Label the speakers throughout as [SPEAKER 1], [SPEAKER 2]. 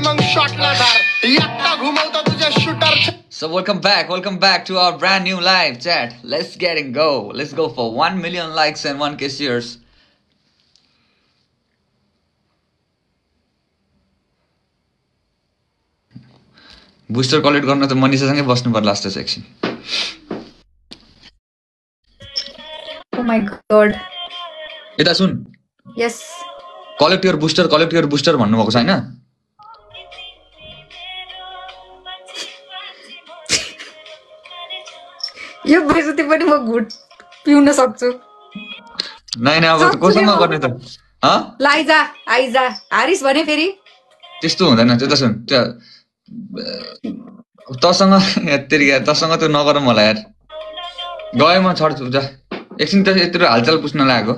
[SPEAKER 1] मग शॉटला धार एकटा घुमवतो तुझ्या shooter.
[SPEAKER 2] So welcome back to our brand new live chat. Let's go for 1 million likes and 1K shares. Booster collect गर्न त मनिषा सँगै बस्नु पर्ला जस्तो छ एकछिन.
[SPEAKER 3] Oh my god.
[SPEAKER 2] यता सुन.
[SPEAKER 3] Yes.
[SPEAKER 2] Collect your booster भन्नु भएको छ हैन?
[SPEAKER 3] यो बेइज्जती पनि म घुट पिउन सक्छु.
[SPEAKER 2] नाइ अब कोसँग गर्ने त? ह?
[SPEAKER 3] आइजा हारिस भने फेरि
[SPEAKER 2] त्यस्तो हुँदैन. त्यो त सुन. तसँग तसँग त नगर मलाई यार. गए म छोड्छु जा. एकछिन त यत्रो हालचाल पुछ्न लागेको.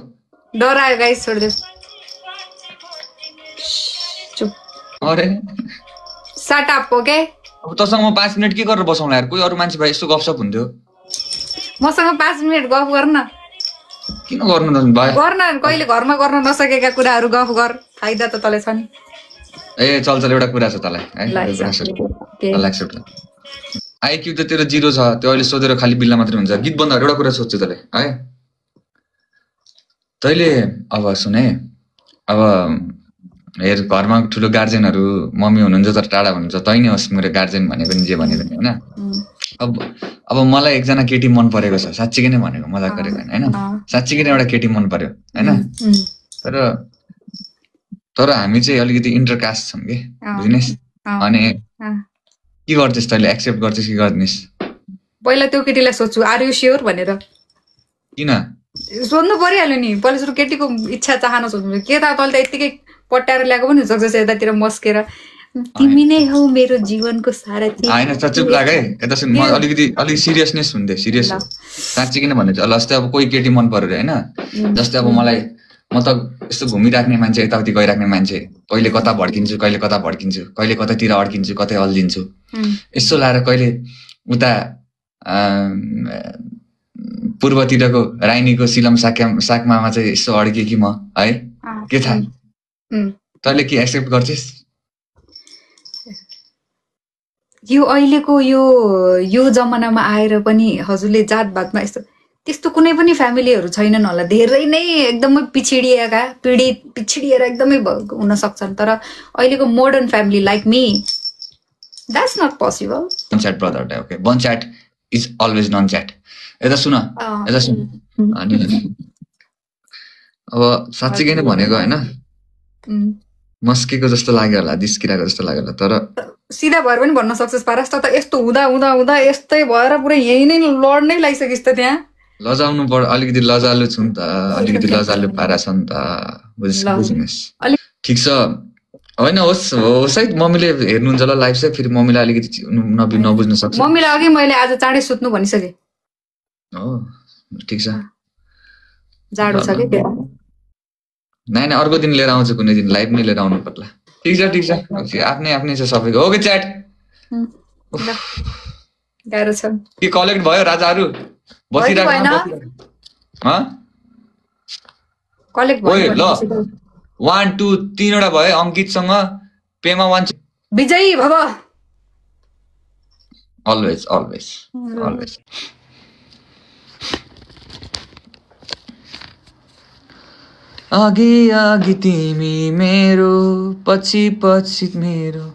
[SPEAKER 3] डरायो गाइस छोड्दे. चुप.
[SPEAKER 2] अरे
[SPEAKER 3] शट अप ओके.
[SPEAKER 2] अब तसँग म 5 मिनेट के गरेर बसौँला यार. कोही अरु मान्छे भए यस्तो गफसप हुन्थ्यो.
[SPEAKER 3] मसँग 5 मिनेट गफ गर्न.
[SPEAKER 2] किन गर्नु त भाइ? गर्न
[SPEAKER 3] कहिले घरमा गर्न नसकेका कुराहरु गफ गर. फाइदा त तले छ नि.
[SPEAKER 2] ए चल एउटा कुरा छ तलाई है. तलाई एक्सेप्ट. आईक्यू त तेरो 0 छ. त्यो अहिले सोधेर खाली बिल्ला मात्र हुन्छ. गीत बन्दा एउटा कुरा सोध्छु तले है. तैले अब सुने. अब हेर घरमा ठुलो गार्जियनहरु मम्मी हुनुहुन्छ तर टाढा हुनुहुन्छ. तै नै होस् मेरो गार्जियन भनेको नि जे भनेको नि हैन. अब मलाई एकजना केटी मन परेको छ. साच्चै नै भनेको मजाक गरेको हैन. साच्चै नै एउटा केटी मन पर्यो हैन. तर हामी चाहिँ अलिकति इन्टरकास्ट छौं के. बुझ्निस्? अनि के गर्छस् तैले एक्सेप्ट गर्छस् कि गर्दिनस्?
[SPEAKER 3] पहिला त्यो केटीलाई सोध्छु आर यु स्योर भनेर.
[SPEAKER 2] किन?
[SPEAKER 3] सोध्नु परिहाल्यो नि. पहिला सुरु केटीको इच्छा चाहना सोध्नु. के त तले त यतिकै पट्याएर ल्याएको पनि हुन्छ जस्तो यतातिर मस्केर तिमी नै हौ मेरो जीवनको सारथी.
[SPEAKER 2] हैन चुप लाग है. यता सुन म अलि सिरियसनेस हुन्थे. सिरियस हो. साच्चै किन भन्नु चाहिँ जस्तै अब कोही केटी मन पर्यो हैन. जस्तै अब मलाई म त यस्तो घुमिराख्ने मान्छे यताउति गइराख्ने मान्छे. कहिले कता भड्किन्छु कहिले कतातिर अड्किन्छु कतै अल्झिन्छु. यसो लाएर कहिले उता पूर्वतिरको राइनीको सिलम साकमामा चाहिँ यसो अड्के कि म है. के थाहा? तैले के एक्सेप्ट गर्छस्?
[SPEAKER 3] यो अहिलेको यो जमानामा आएर पनि हजुरले जातभातमा यस्तो त्यस्तो कुनै पनि फ्यामिलीहरु छैनन् होला. धेरै नै एकदमै पिछडिएर एकदमै हुन सक्छन्. तर अहिलेको modern family like me that's not possible.
[SPEAKER 2] Chat brother okay. One chat is always non chat. यता सुन. अनि अब साच्चै नै भनेको हैन. मस्केको जस्तो लाग्यो होला. दिस्किराको जस्तो लाग्यो होला. तर
[SPEAKER 3] सिधा भएर पनि भन्न सक्छस् पारस त यस्तो हुँदा यस्तै भएर पुरै यही नै लड्नै लागिसकिस् त त्यहाँ.
[SPEAKER 2] लजाउनु पर्यो. अलिकति लजालु छु नि त. अलिकति लजालु पारा छ नि त. बुझ्नुस्? ठीक छ हैन. होस् है. मम्मीले हेर्नुहुन्छ होला लाइभ चाहिँ. फेरि मम्मीलाई अलिकति नबुझ्न सक्छ.
[SPEAKER 3] मम्मीलाई अघि मैले आज चाँडै सुत्नु भनिसके.
[SPEAKER 2] हो ठीक छ.
[SPEAKER 3] जाडो छ के त्यो.
[SPEAKER 2] नाइ अर्को दिन लिएर आउँछु. कुनै दिन लाइभ नै लिएर आउनु पर्ला. ठीक छ. आफ्नै छ सबैको. Okay chat.
[SPEAKER 3] गाह्रो छ.
[SPEAKER 2] के कलेक्ट भयो राजाहरु? बसिराख्नु. ह?
[SPEAKER 3] कलेक्ट भयो.
[SPEAKER 2] ल 1 2 3 वटा भयो. अंकितसँग पेमा 1
[SPEAKER 3] विजयी भव.
[SPEAKER 2] अलवेज. अघि तिमी मेरो पछि मेरो.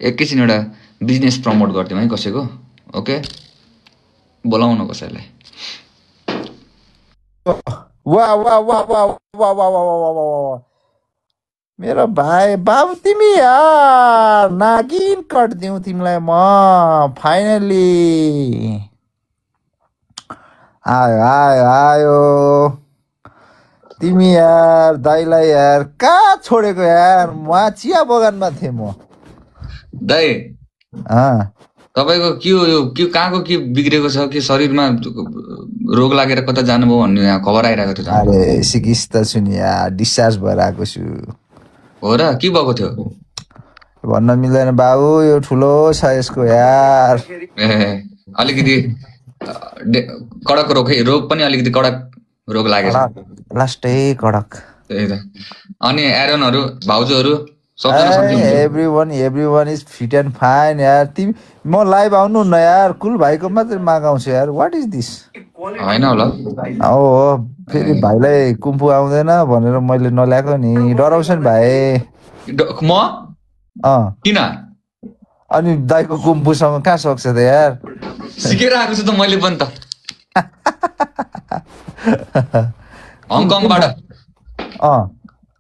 [SPEAKER 2] एकैछिन एउटा बिजनेस प्रमोट गर्दियौ है कसैको. ओके बोलाउन कसैलाई.
[SPEAKER 4] वाह मेरो भाइ बाबु तिमी यार नागिन कट्दिउ तिमीलाई म. फाइनली आयो तिमी यार. दाइलाई यार कहाँ छोडेको यार. म चिया बगानमा थिएँ म.
[SPEAKER 2] दाइ तपाईको के कहाँको के बिग्रेको छ कि शरीरमा रोग लागेर कता जानुभयो भन्ने यहाँ खबर आइरहेको थियो.
[SPEAKER 4] अरे सिकिस त सुनिया डिस्चार्ज भएर आएको छु.
[SPEAKER 2] हो र के भएको थियो?
[SPEAKER 4] भन्न मिल्दैन बाबु. यो ठुलो छ यसको यार.
[SPEAKER 2] अलिकति कडक रोग पनि अलिकति कडक रोग लागेछ
[SPEAKER 4] लास्टै कडक
[SPEAKER 2] त्यही त अनि एरोनहरु भाउजूहरु सबजना सन्चै हुनुहुन्छ
[SPEAKER 4] everyone is fit and fine यार तिमी म लाइभ आउनु न यार कुल भाइको मात्रै मागाउँछु यार व्हाट इज दिस
[SPEAKER 2] हैन होला
[SPEAKER 4] हो फेरि भाइलाई कुम्फु आउँदैन भनेर मैले नल्याएको नि डराउँछ नि भाइ
[SPEAKER 2] म किन
[SPEAKER 4] अनि दाइको कुम्फुसँग कहाँ सक्छ त यार
[SPEAKER 2] सिकेर आएको छु त मैले पनि त हङकङबाट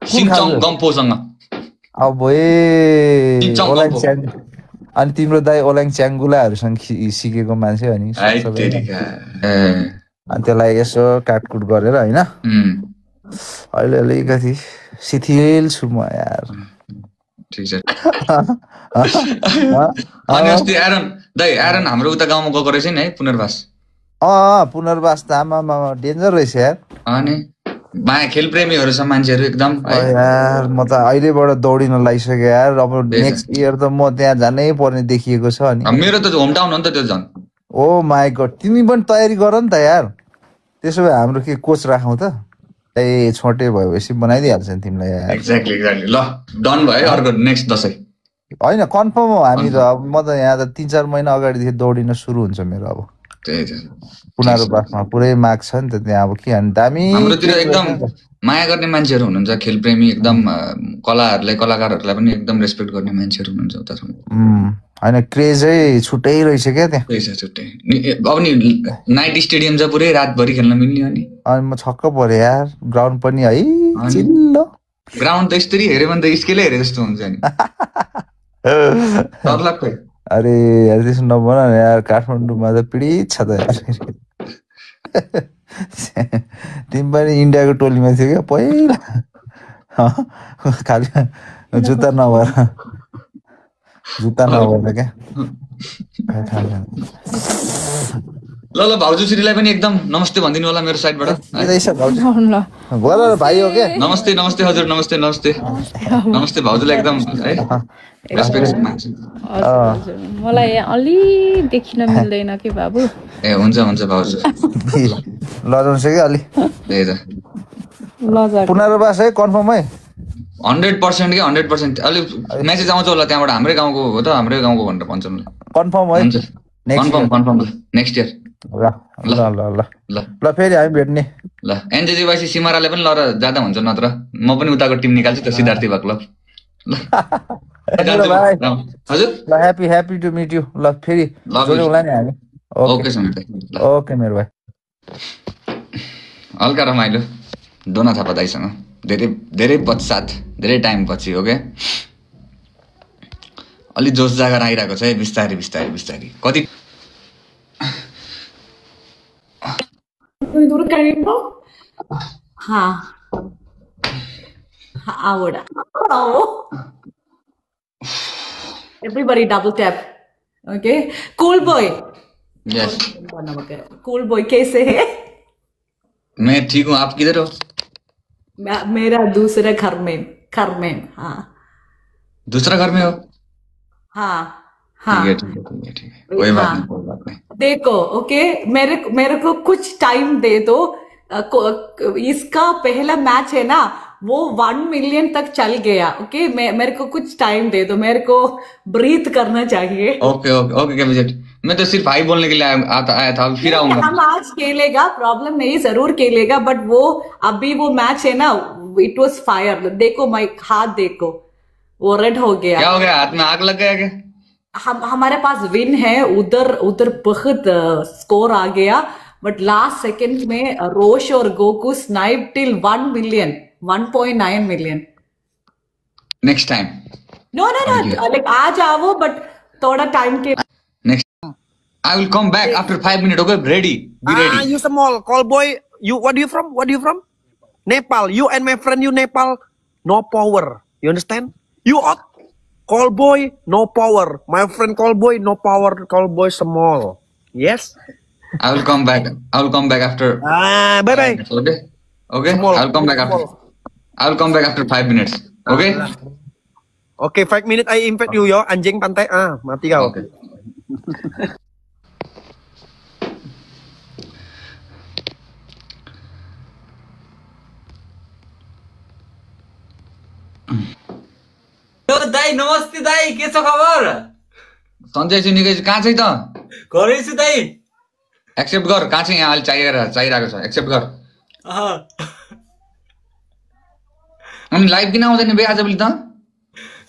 [SPEAKER 2] सिङचङ गम्पोसँग
[SPEAKER 4] अब अनि तिम्रो दाइ ओलाङ च्याङ्गुलाहरूसँग सिकेको मान्छे हो नि अनि त्यसलाई यसो काटकुट गरेर होइन अहिले अलिकति शिथिल छु म यार
[SPEAKER 2] ठिक छ अनि अस्ति एरन हाम्रो उता गाउँमा गएको रहेछ नि है पुनर्वास
[SPEAKER 4] पुनर्वास त आमा डेन्जर रहेछ यार
[SPEAKER 2] अनि माया खेल प्रेमीहरू मान्छेहरू एकदम
[SPEAKER 4] यार म त अहिलेबाट दौडिन लागिसक्यो यार अब नेक्स्ट इयर त म त्यहाँ जानै पर्ने देखिएको छ अनि
[SPEAKER 2] मेरो त होम टाउन हो नि त त्यो झन्
[SPEAKER 4] ओ माई गॉड तिमी पनि तयारी गर नि त यार त्यसो भए हाम्रो के कोच राखौँ त ए छोटे भएपछि बनाइदिइहाल्छ नि तिमीलाई यार
[SPEAKER 2] एक्ज्याक्टली ल डन भयो अर्को नेक्स्ट दशैं
[SPEAKER 4] होइन कन्फर्म हो हामी त अब म त यहाँ त 3-4 महिना अगाडिदेखि दौडिन सुरु हुन्छ मेरो अब पुनर्वासमा पुरै माग छ नि त त्यहाँ अब के हाल्नु दामी
[SPEAKER 2] हाम्रोतिर एकदम माया गर्ने मान्छेहरू हुनुहुन्छ खेल प्रेमी एकदम कलाकारहरूलाई पनि एकदम रेस्पेक्ट गर्ने मान्छेहरू हुनुहुन्छ उता
[SPEAKER 4] होइन क्रेजै छुट्टै रहेछ क्या त्यहाँ
[SPEAKER 2] छुट्टै अब नि नाइट स्टेडियम छ पुरै रातभरि खेल्न मिल्ने अनि
[SPEAKER 4] म छक्क परेँ यार ग्राउन्ड पनि है चिल्लो
[SPEAKER 2] ग्राउन्ड त यस्तरी हेऱ्यो भने त स्केलै हेरे जस्तो हुन्छ नि डरलाग्दो
[SPEAKER 4] अरे यार त्यसो नबना न यार काठमाडौँमा त पीडित छ त यार तिमी पनि इन्डियाको टोलीमा थियो क्या पहिला खालि जुत्ता नभएर क्या
[SPEAKER 2] ल भाउजू श्रीलाई पनि एकदम नमस्ते भनिदिनु होला मेरो साइडबाट
[SPEAKER 4] भाइ हो क्या
[SPEAKER 2] नमस्ते हजुर नमस्ते भाउजूलाई एकदम है रेस्पेक्ट माग्छु
[SPEAKER 5] मलाई अलि देखिन मिल्दैन के बाबु
[SPEAKER 2] ए हुन्छ भाउजू
[SPEAKER 4] लजाउँछ कि अलि
[SPEAKER 2] त्यही त
[SPEAKER 4] पुनर्वास है कन्फर्म है
[SPEAKER 2] 100% के 100% अलि मेसेज आउँछ होला त्यहाँबाट हाम्रै गाउँको हो त हाम्रै गाउँको भनेर भन्छौँ ल
[SPEAKER 4] कन्फर्म है
[SPEAKER 2] कन्फर्म नेक्स्ट इयर
[SPEAKER 4] ल फेरि हामी भेट्ने
[SPEAKER 2] ल एनजेजी वाइसी सिमाराले पनि लर जाँदा हुन्छ नत्र म पनि उताको टिम निकाल्छु त सिद्धार्थी भएको हजुर
[SPEAKER 4] ल ह्यापी टु मिट यु ल फेरि जोडौँला नि हामी ओके मेरो भाइ
[SPEAKER 2] हल्का रमाइलो दोना थापा दाइसँग धेरै पश्चात धेरै टाइम पछि हो क्या अलि जोस जागर आइरहेको छ है बिस्तारी कति
[SPEAKER 6] ahora everybody double tap okay cool boy
[SPEAKER 2] yes
[SPEAKER 6] cool boy कैसे है
[SPEAKER 2] मैं ठीक हूँ आप किधर हो
[SPEAKER 6] मेरा दूसरा घर में हाँ
[SPEAKER 2] दूसरा घर में हो
[SPEAKER 6] हाँ
[SPEAKER 2] ठीक है कोई बात नहीं
[SPEAKER 6] देखो ओके मेरे को कुछ टाइम दे दो इसका पहला मैच है ना वो 1 मिलियन तक चल गया ओके मेरे को कुछ टाइम दे दो मेरे को ब्रीथ करना चाहिए
[SPEAKER 2] ओके मैं तो सिर्फ हाई बोलने के लिए आया था फिर आऊंगा
[SPEAKER 6] हम आज खेलेगा प्रॉब्लम नहीं जरूर खेलेगा बट वो अभी वो मैच है ना इट वॉज फायर देखो माई हाथ देखो वो रेड हो गया
[SPEAKER 2] क्या हो गया हाथ में आग लग गया क्या
[SPEAKER 6] हमारे पास विन है उधर बहुत स्कोर आ गया बट लास्ट सेकंड में रोश और Goku snipe till 1 million 1.9 million
[SPEAKER 2] next time
[SPEAKER 6] know like आज आओ बट थोड़ा टाइम के
[SPEAKER 2] next I will come back after 5 minutes. Okay, ready. Be ready.
[SPEAKER 7] You small call boy. You what are you from? Nepal. You and my friend you Nepal. No power. You understand? You call boy no power. My friend call boy no power. Call boy small. Yes.
[SPEAKER 2] I will come back after.
[SPEAKER 7] Bye bye.
[SPEAKER 2] Okay.
[SPEAKER 7] Small.
[SPEAKER 2] I will come back after 5 minutes. Okay.
[SPEAKER 7] Okay, 5 minutes I invite you yo anjing pantai mati kau.
[SPEAKER 2] Okay.
[SPEAKER 8] Hello दाई नमस्ते दाई के छ खबर
[SPEAKER 2] सन्चै छु निकै छु कहाँ चाहिँ त
[SPEAKER 8] घरै छु दाई
[SPEAKER 2] एक्सेप्ट गर कहाँ चाहिँ यहाँ अहिले चाहिरहेको छ एक्सेप्ट गर अनि लाइभ किन आउँदैन बे आजभोलि त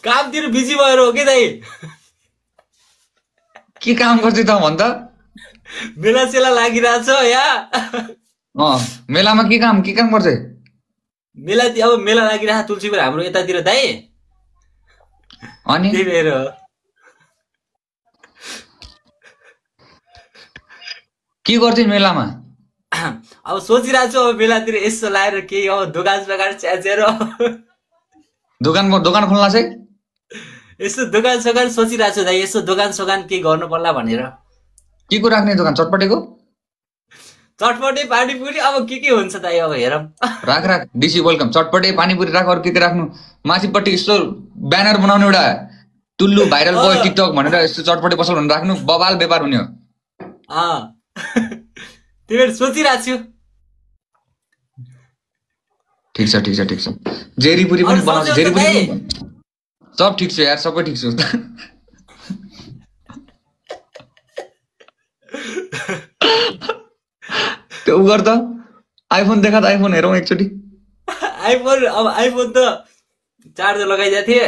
[SPEAKER 8] कामतिर बिजी भएर हो के दाई
[SPEAKER 2] के काम गर्छ त भन् त
[SPEAKER 8] मेला सेला लागिरहेछ यहाँ
[SPEAKER 2] मेलामा के काम गर्छ
[SPEAKER 8] मेला अब मेला लागिरहेछ तुलसीपुर हाम्रो यतातिर दाई
[SPEAKER 2] अनि
[SPEAKER 8] त्यही भएर
[SPEAKER 2] के गर्छ मेलामा
[SPEAKER 8] अब सोचिरहेको छु अब मेलातिर यसो लाएर केही अब दोकान च्याचेर
[SPEAKER 2] दोकान खोल्न चाहिँ
[SPEAKER 8] यसो दोकान सोकान सोचिरहेको छु दाइ यसो दोकान सोकान केही गर्नु पर्ला भनेर
[SPEAKER 2] के को राख्ने दोकान चटपटेको
[SPEAKER 8] चटपटे पानीपुरी अब के हुन्छ दाइ अब हेरौँ
[SPEAKER 2] राख डिसी वेलकम चटपटे पानीपुरी राख अरू के राख्नु माथिपट्टि यस्तो ब्यानर बनाउने एउटा टुल्लु भाइरल बोय टिकटक भनेर यस्तो चटपटे पसल भनेर राख्नु बबाल व्यापार हुने हो
[SPEAKER 8] त्यही भएर सोचिरहेको छु
[SPEAKER 2] ठिक छ जेरीपुरी पनि बनाउँछ जेरीपुरी सब ठिक छ यार सबै ठिक छ त्यो उ गर त आइफोन देखा त आइफोन हेरौँ एकचोटि
[SPEAKER 8] आइफोन त चार्जर लगाइदिएको थिएँ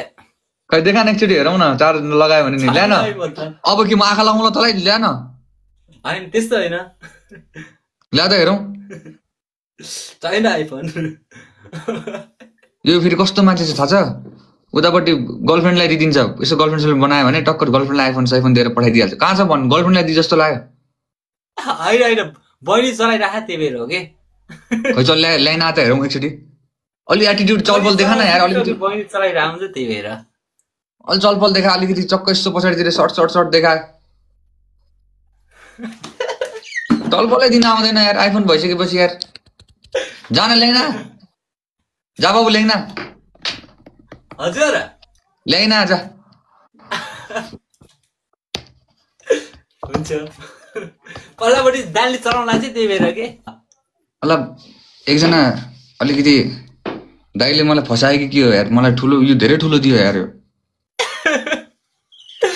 [SPEAKER 2] खै देखा न एकचोटि हेरौँ न चार्ज लगायो भने नि ल्यान अब कि म आँखा लगाउन तँलाई ल्यान
[SPEAKER 8] होइन त्यस्तो होइन
[SPEAKER 2] ल्या त हेरौँ
[SPEAKER 8] छैन आइफोन
[SPEAKER 2] यो फेरि कस्तो मान्छे छ थाहा छ उतापट्टि गर्लफ्रेन्डलाई दिइदिन्छ यसो गर्लफ्रेन्ड बनायो भने टक्कर गर्लफ्रेन्डलाई आइफोन दिएर पठाइदिइहाल्छ कहाँ छ भन्नु गर्लफ्रेन्डलाई दिइ जस्तो लाग्यो
[SPEAKER 8] होइन बहिनी चलाइराख त्यही भएर हो कि
[SPEAKER 2] खै चल ल्याइन त हेरौँ एकचोटि अलि एटिट्युड चलपल देखा न यार अलिकति
[SPEAKER 8] बहिनी चलाइरहेको हुन्छ त्यही भएर
[SPEAKER 2] अलि चलपल देखा अलिकति चक्क यस्तो पछाडितिर सर्ट देखा चलपलै दिन आउँदैन यार आइफोन भइसकेपछि यार जान ल्याइन जा बाबु ल्याइन
[SPEAKER 8] हजुर
[SPEAKER 2] ल्याइन आज
[SPEAKER 8] हुन्छ पल्लापट्टि दानले चलाउन लाग्छ त्यही भएर के
[SPEAKER 2] ल एकजना अलिकति दाइले मलाई फसायो कि के हो यार मलाई ठुलो यो धेरै ठुलो दियो यार यो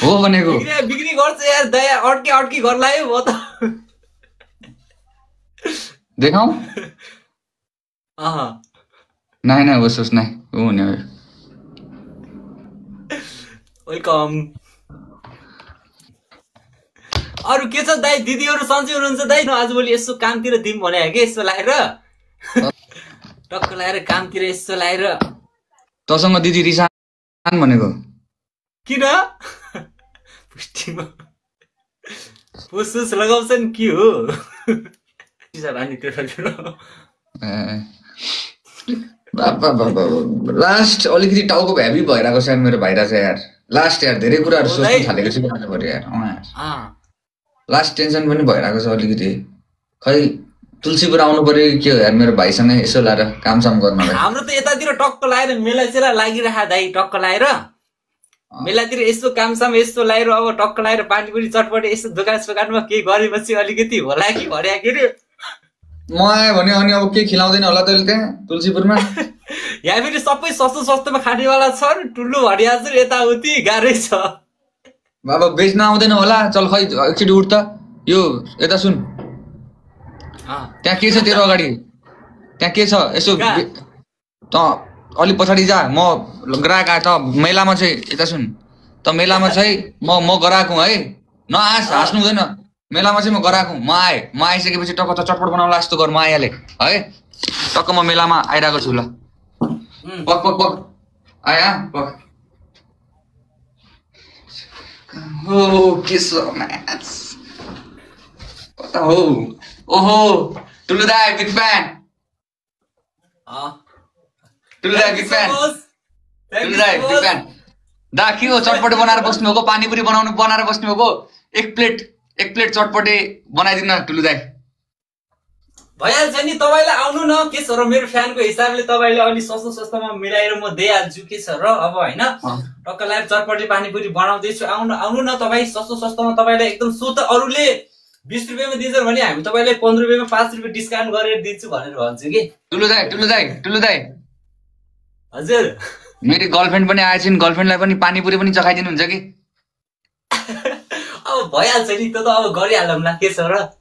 [SPEAKER 2] हो भनेको
[SPEAKER 8] बिक्री गर्छ यार दया अड्की गर्ला है म त
[SPEAKER 2] देखाऊ नाइ होस् होस् नाइ हो हुने हो
[SPEAKER 8] वेलकम अरू के छ दाइ दिदीहरू सन्चै हुनुहुन्छ दाइ आजभोलि यसो कामतिर दिउँ भने कि यसो लाएर टक्क लाएर कामतिर यसो लाएर
[SPEAKER 2] तसँग दिदी रिसान भनेको
[SPEAKER 8] किन पुष्टिमा पुसुस लगाउँछन् के हो
[SPEAKER 2] लास्ट अलिकति टाउको भ्याबी भइरहेको छ मेरो भाइरा चाहिँ यार लास्ट यार धेरै कुराहरू सोच्नु थालेको छु आजभरि यार लास्ट टेन्सन पनि भइरहेको छ अलिकति खै तुलसीपुर आउनु पर्यो के हो यार मेरो भाइसँग यसो लाएर कामसाम गर्न
[SPEAKER 8] हाम्रो त यतातिर टक्क लाएर मेला सेला लागिरह दाइ टक्क लाएर मेलातिर यस्तो कामसाम यस्तो लाएर अब टक्क लाएर पानीपुरी चटपटे यस्तो दोकान सोकानमा केही गरेपछि अलिकति होला कि भन्या के रे
[SPEAKER 2] म आयो भने अनि अब के खिलाउँदैन होला तैँले त्यहाँ तुलसीपुरमा
[SPEAKER 8] यहाँ फेरि सबै सस्तो सस्तोमा खानेवाला छ ठुलो भरिया छ यताउति गाह्रै छ
[SPEAKER 2] बाबा बेच्न आउँदैन होला चल खै एकचोटि उठ त यो यता सुन त्यहाँ के छ तेरो अगाडि त्यहाँ के छ यसो त अलि पछाडि जा म ग्राहक आए त मेलामा चाहिँ यता सुन त मेलामा चाहिँ म गराएको हुँ है हाँस्नु हुँदैन मेलामा चाहिँ म गराएको हुँ म आइसकेपछि टक्क त चटपट बनाउला जस्तो गर म आइहालेँ है टक्क म मेलामा आइरहेको छु ल पक पक पक आया पक हो के छ म्याच कता हो ओहो टुलु दाइ बिग फ्यान टुलु दाइ बिग फ्यान टुलु दाइ बिग फ्यान दा के हो चटपटे बनाएर बस्नु भएको पानीपुरी बनाएर बस्नु भएको एक प्लेट चटपटे बनाइदिनु न टुलु दाइ
[SPEAKER 8] भइहाल्छ नि तपाईँलाई आउनु न के छ र मेरो फ्यानको हिसाबले तपाईँले अलि सस्तोमा मिलाएर म दिइहाल्छु के छ र अब होइन टक्क लाएर चटपटे पानीपुरी बनाउँदैछु आउनु न तपाईँ सस्तोमा तपाईँलाई एकदम शुद्ध अरूले 20 रुपियाँमा दिन्छ भने हामी तपाईँलाई 15 रुपियाँमा 5 रुपियाँ डिस्काउन्ट गरेर दिन्छु भनेर भन्छु कि
[SPEAKER 2] टुलु दाइ
[SPEAKER 8] हजुर
[SPEAKER 2] मेरो गर्लफ्रेन्ड पनि आएछिन्, गर्लफ्रेन्डलाई पनि पानीपुरी पनि चखाइदिनुहुन्छ कि?
[SPEAKER 8] अब भइहाल्छ नि, त्यो त अब गरिहालौँला, के छ र?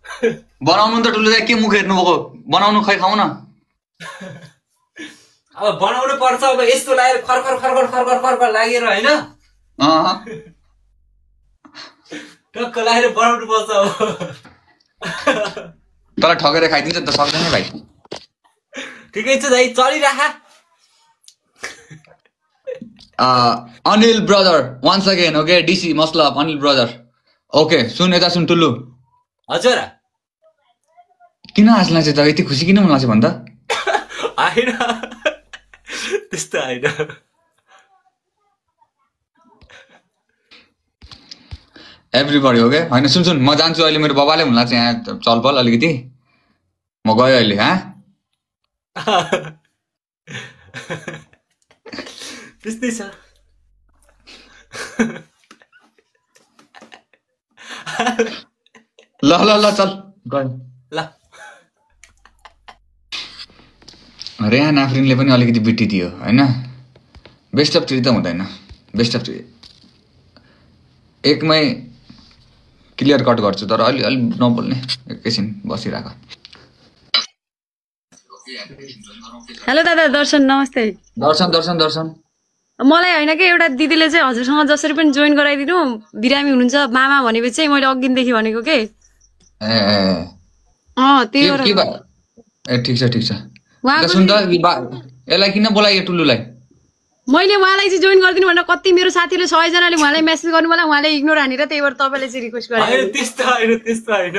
[SPEAKER 2] बनाउनु त ठुलो दाइ, के मुख हेर्नु भएको? बनाउनु खै खाऊ न।
[SPEAKER 8] अब बनाउनु पर्छ, अब यस्तो लागेर खरखर खरखर खरखर खरखर लागेर होइन, टक्क लागेर बनाउनु पर्छ अब।
[SPEAKER 2] तँलाई ठगेर खाइदिन्छ नि त, सक्दैन भाइ।
[SPEAKER 8] ठिकै छ दाइ, चलिराख।
[SPEAKER 2] Anil brother once again, okay? DC मतलब अनिल ब्रदर। ओके, सुन यता सुन टुल्लु।
[SPEAKER 8] हजुर।
[SPEAKER 2] किन हाँस लाग्छ त? यति खुसी किन मन लाग्छ भन् त?
[SPEAKER 8] होइन त्यस्तो होइन।
[SPEAKER 2] एभ्रीबडी हो क्या? होइन सुन सुन, म जान्छु अहिले, मेरो बाबाले हुन लाग्छ यहाँ चलपल अलिकति, म गएँ अहिले।
[SPEAKER 8] त्यस्तै छ।
[SPEAKER 2] ल ल ल चल गयो।
[SPEAKER 8] ल
[SPEAKER 2] रेहान आफरिनले पनि अलिकति बिटिदियो होइन। बेस्ट अफ ट्री त हुँदैन, बेस्ट अफ ट्री एकमै क्लियर कट गर्छु, तर अलि अलि नबोल्ने, एकैछिन बसिराख।
[SPEAKER 9] हेलो दादा, दर्शन नमस्ते।
[SPEAKER 2] दर्शन दर्शन दर्शन।
[SPEAKER 9] मलाई होइन कि एउटा दिदीले चाहिँ हजुरसँग जसरी पनि जोइन गराइदिनु, बिरामी हुनुहुन्छ मामा भनेपछि चाहिँ मैले अघिदेखि भनेको के। त्यही भएर।
[SPEAKER 2] ए ठिक छ ठिक छ। सुन त यसलाई किन बोलायो टुल्लुलाई?
[SPEAKER 9] मैले उहाँलाई चाहिँ जोइन गरिदिनु भनेर कति मेरो साथीले 100 जनाले उहाँलाई मेसेज गर्नु होला, उहाँले इग्नोर हानेर, त्यही भएर तपाईँले चाहिँ रिक्वेस्ट गरेँ।
[SPEAKER 8] त्यस्तो होइन त्यस्तो होइन।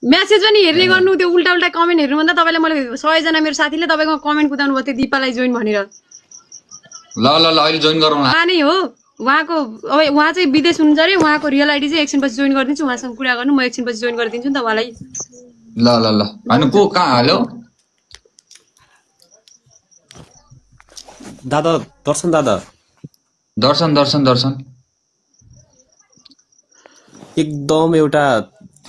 [SPEAKER 9] मेसेज पनि हेर्ने गर्नु, त्यो उल्टा उल्टा कमेन्ट हेर्नुभन्दा तपाईँले मैले 100 जना मेरो साथीले तपाईँको कमेन्ट कुदाउनु भयो त्यो दिपालाई जोइन भनेर।
[SPEAKER 2] ल ल ल अहिले जोइन गरौँ।
[SPEAKER 9] उहाँ नै हो, उहाँको अब उहाँ चाहिँ विदेश हुनुहुन्छ अरे, उहाँको रियल आइडी चाहिँ एकछिन पछि जोइन गरिदिन्छु, उहाँसँग कुरा गर्नु, म एकछिन पछि जोइन गरिदिन्छु नि त उहाँलाई।
[SPEAKER 2] ल ल ल होइन को कहाँ? हेलो
[SPEAKER 7] दादा, दर्शन दादा।
[SPEAKER 2] दर्शन दर्शन दर्शन।
[SPEAKER 7] एकदम एउटा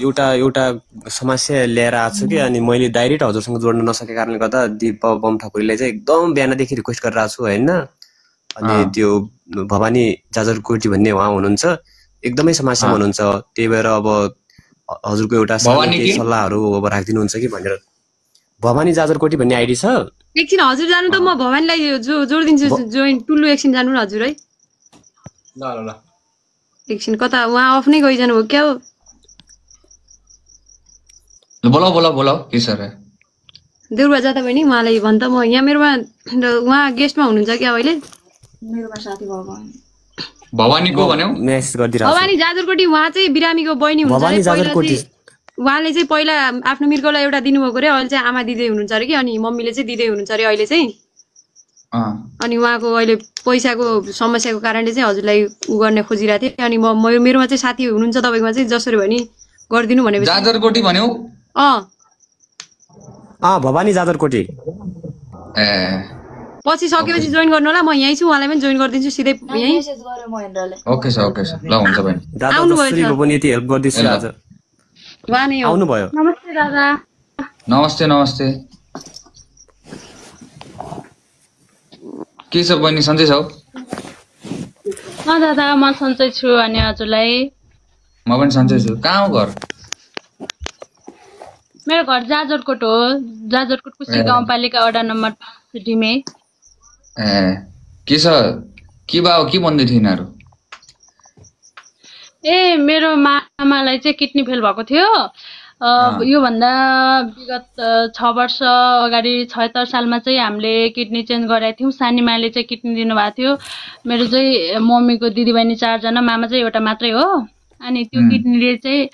[SPEAKER 7] एउटा एउटा समस्या लिएर आएको छु कि, अनि मैले डाइरेक्ट हजुरसँग जोड्न नसकेको कारणले गर्दा दिप बम ठकुरीलाई चाहिँ एकदम बिहानदेखि रिक्वेस्ट गरेर आएको छु होइन। अनि त्यो भवानी जाजरकोटी भन्ने उहाँ हुनुहुन्छ, एकदमै समस्यामा हुनुहुन्छ, त्यही भएर अब हजुरको एउटा सल्लाहहरू अब राखिदिनुहुन्छ कि भनेर। भवानी जाजरकोटी भन्ने आइडी छ।
[SPEAKER 9] एकछिन हजुर जानु त, म भवानीलाई जोडिदिन्छु जोइन। टुल्लु एकछिन जानु न हजुर है।
[SPEAKER 8] ल ल ल
[SPEAKER 9] एकछिन कता उहाँ अफ नै गइजानु हो क्या हो?
[SPEAKER 2] बोलाऊ बोलाऊ बोलाऊ के छ रे?
[SPEAKER 9] देउरबा जाँदा बहिनी उहाँलाई भन् त, म यहाँ मेरोमा उहाँ गेस्टमा हुनुहुन्छ क्या अहिले। मेरोमा साथी
[SPEAKER 2] भवानीको भन्यौ
[SPEAKER 7] मेसेज गरिदिरा।
[SPEAKER 9] भवानी जाजरकोटी उहाँ चाहिँ बिरामीको बहिनी हुनुहुन्छ। उहाँले चाहिँ पहिला आफ्नो मृगलाई एउटा दिनुभएको अरे, अहिले चाहिँ आमा दिँदै हुनुहुन्छ अरे कि, अनि मम्मीले चाहिँ दिँदै हुनुहुन्छ अरे अहिले चाहिँ। अनि उहाँको अहिले पैसाको समस्याको कारणले चाहिँ हजुरलाई उ गर्ने खोजिरहेको थिएँ। अनि मेरोमा चाहिँ साथी हुनुहुन्छ तपाईँकोमा चाहिँ, जसरी भने गरिदिनु भनेपछि।
[SPEAKER 2] जाजरकोटी भन्यौ?
[SPEAKER 7] भवानी जाजरकोटी।
[SPEAKER 9] पछि सकेपछि जोइन गर्नु होला, म यहीँ छु, उहाँलाई पनि जोइन गरिदिन्छु सिधै यहीँ।
[SPEAKER 2] ओके छ ओके छ, ल हुन्छ बहिनी।
[SPEAKER 7] दादा पनि यति हेल्प गर्दिछु आज। आउनु भयो।
[SPEAKER 5] नमस्ते दादा।
[SPEAKER 2] नमस्ते नमस्ते। के छ बहिनी, सन्चै छौ?
[SPEAKER 5] दादा म सन्चै छु, अनि हजुरलाई?
[SPEAKER 2] म पनि सन्चै छु। कहाँ हो घर?
[SPEAKER 5] मेरो घर जाजरकोट हो, जाजरकोट कुशी गाउँपालिका वडा नम्बर 5 डिमे।
[SPEAKER 2] के छ के भयो, के भन्दै थियो यिनीहरू?
[SPEAKER 5] मेरो मामालाई चाहिँ किडनी फेल भएको थियो। योभन्दा विगत 6 वर्ष अगाडि 76 सालमा चाहिँ हामीले किडनी चेन्ज गराएको थियौँ। सानीमाले चाहिँ किडनी दिनुभएको थियो। मेरो चाहिँ मम्मीको दिदीबहिनी 4 जना, मामा चाहिँ एउटा मात्रै हो। अनि त्यो किडनीले चाहिँ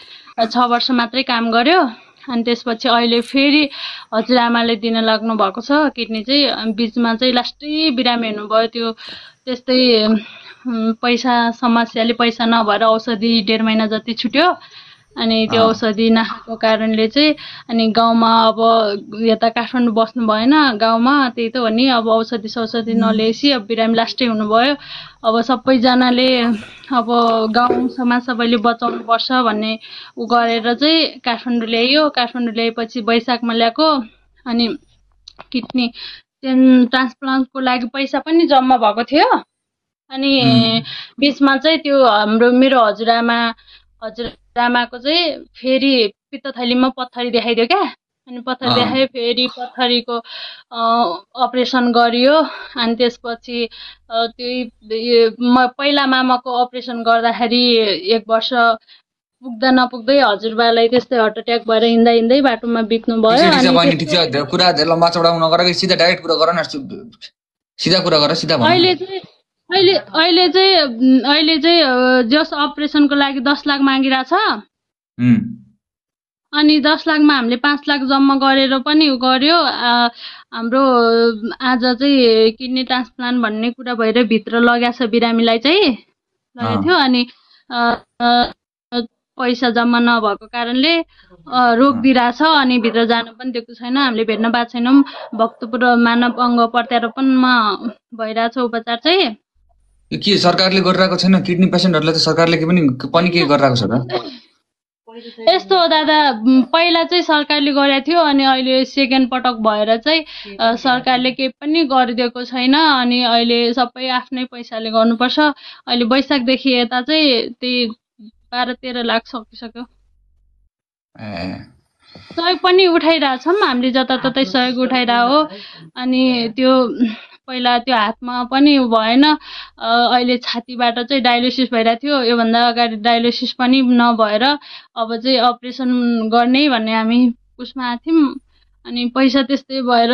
[SPEAKER 5] 6 वर्ष मात्रै काम गर्यो। अनि त्यसपछि अहिले फेरि हजुरआमाले दिन लाग्नु भएको छ किडनी चाहिँ। बिचमा चाहिँ लास्टै बिरामी हुनुभयो। त्यो त्यस्तै पैसा समस्याले पैसा नभएर औषधि 1.5 महिना जति छुट्यो। अनि त्यो औषधि नखाएको कारणले चाहिँ अनि गाउँमा अब यता काठमाडौँ बस्नु भएन, गाउँमा त्यही त हो नि। अब औषधि नल्याएपछि अब बिरामी लास्टै हुनुभयो। अब सबैजनाले अब गाउँ समाज सबैले बचाउनु पर्छ भन्ने उ गरेर चाहिँ काठमाडौँ ल्याइयो। काठमाडौँ ल्याएपछि वैशाखमा ल्याएको। अनि किडनी ट्रान्सप्लान्टको लागि पैसा पनि जम्मा भएको थियो। अनि बिचमा चाहिँ त्यो हाम्रो मेरो हजुरआमाको चाहिँ फेरि पित्त थैलीमा पत्थरी देखाइदियो क्या। अनि पत्थरी देखायो, फेरि पत्थरीको अपरेसन गरियो। अनि त्यसपछि पहिला मामाको अपरेसन गर्दाखेरि 1 वर्ष पुग्दा नपुग्दै हजुरबालाई त्यस्तै हार्ट अट्याक भएर हिँड्दै बाटोमा बित्नु भयो।
[SPEAKER 2] कुरा लम्बा चौडा नगर कि सिधा डाइरेक्ट कुरा गर न, सिधा कुरा गर, सिधा भन। अहिले चाहिँ जस अपरेसनको लागि 10 लाख मागिरहेछ। अनि 10 लाखमा हामीले 5 लाख जम्मा गरेर पनि गर्यो। हाम्रो आज चाहिँ किडनी ट्रान्सप्लान्ट भन्ने कुरा भएर भित्र लगाएको छ बिरामीलाई चाहिँ लगेको थियो। अनि पैसा जम्मा नभएको कारणले रोकिदिरहेछ। अनि भित्र जान पनि दिएको छैन, हामीले भेट्न पाएको छैनौँ। भक्तपुर मानव अङ्ग प्रत्यारोपणमा भइरहेछ उपचार चाहिँ। के सरकारले गरिरहेको छैन? किडनी पेसेन्टहरूलाई त सरकारले पनि के गरिरहेको छ त?
[SPEAKER 5] यस्तो हो दादा, पहिला चाहिँ सरकारले गरेको थियो। अनि अहिले सेकेन्ड पटक भएर चाहिँ सरकारले केही पनि गरिदिएको छैन। अनि अहिले सबै आफ्नै पैसाले गर्नुपर्छ। अहिले वैशाखदेखि यता चाहिँ त्यही 12-13 लाख सकिसक्यो। सहयोग पनि उठाइरहेछौँ हामीले, जताततै सहयोग उठाइरहेको हो। अनि त्यो पहिला त्यो हातमा पनि भएन, अहिले छातीबाट चाहिँ डायलिसिस भइरहेको थियो। योभन्दा अगाडि डायलिसिस पनि नभएर अब चाहिँ अपरेसन गर्ने भन्ने हामी उसमा आएको थियौँ। अनि पैसा त्यस्तै भएर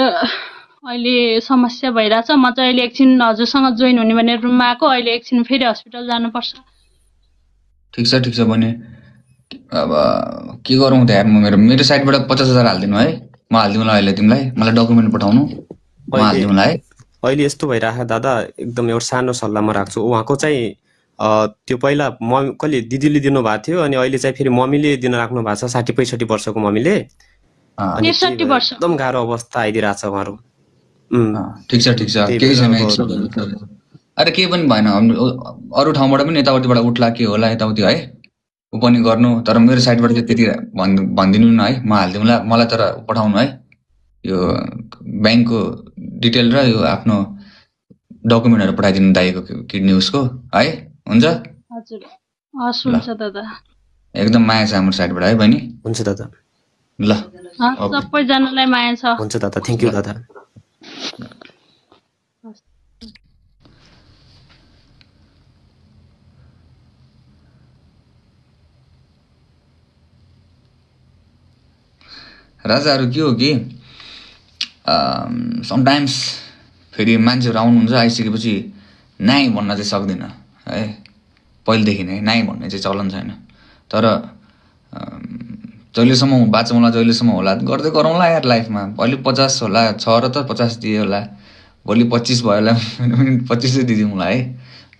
[SPEAKER 5] अहिले समस्या भइरहेछ। म चाहिँ अहिले एकछिन हजुरसँग जोइन हुने भनेर रुममा आएको, अहिले एकछिन फेरि हस्पिटल जानुपर्छ।
[SPEAKER 2] ठिक छ बहिनी, अब के गरौँ त यार। मेरो साइडबाट 50,000 हालिदिनु है, म हालिदिउँला अहिले तिमीलाई। मलाई डकुमेन्ट पठाउनु, म हालिदिउँला है।
[SPEAKER 10] अहिले यस्तो भइरहेको दादा, एकदम एउटा सानो सल्लाह म राख्छु। उहाँको चाहिँ त्यो पहिला कहिले दिदीले दिनुभएको थियो। अनि अहिले चाहिँ फेरि मम्मीले दिन राख्नु भएको छ, 60-65 वर्षको मम्मीले।
[SPEAKER 5] 63 वर्ष,
[SPEAKER 10] एकदम गाह्रो अवस्था आइदिरहेको छ उहाँहरू।
[SPEAKER 2] ठिक छ केही छैन। अरे केही पनि भएन, अरू ठाउँबाट पनि यताउतिबाट उठ्ला के होला यताउति है, ऊ पनि गर्नु। तर मेरो साइडबाट चाहिँ त्यति भनिदिनु न है, म हालिदिउँला। मलाई तर पठाउनु है यो ब्याङ्कको डिटेल र यो आफ्नो डकुमेन्टहरू पठाइदिनु दाइको किडनी उसको है। हुन्छ
[SPEAKER 5] हुन्छ दादा,
[SPEAKER 2] एकदम माया छ हाम्रो साइडबाट है बहिनी।
[SPEAKER 10] हुन्छ दादा,
[SPEAKER 2] ल
[SPEAKER 5] सबैजनालाई माया छ।
[SPEAKER 10] हुन्छ दादा, थ्याङ्क यू दादा।
[SPEAKER 2] राजाहरू के हो कि समटाइम्स फेरि मान्छेहरू आउनुहुन्छ, आइसकेपछि नाइ भन्न चाहिँ सक्दिनँ है। पहिलेदेखि नै नाइ भन्ने चाहिँ चलन छैन। तर जहिलेसम्म बाँचौँला जहिलेसम्म होला गर्दै गरौँला यार लाइफमा। अहिले 50 होला, छ र त 50 दिए होला, भोलि 25 भयो होला, 25 दिदिउँला है।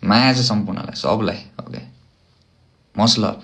[SPEAKER 2] माया चाहिँ सम्पूर्णलाई, सबलाई। Okay, much love.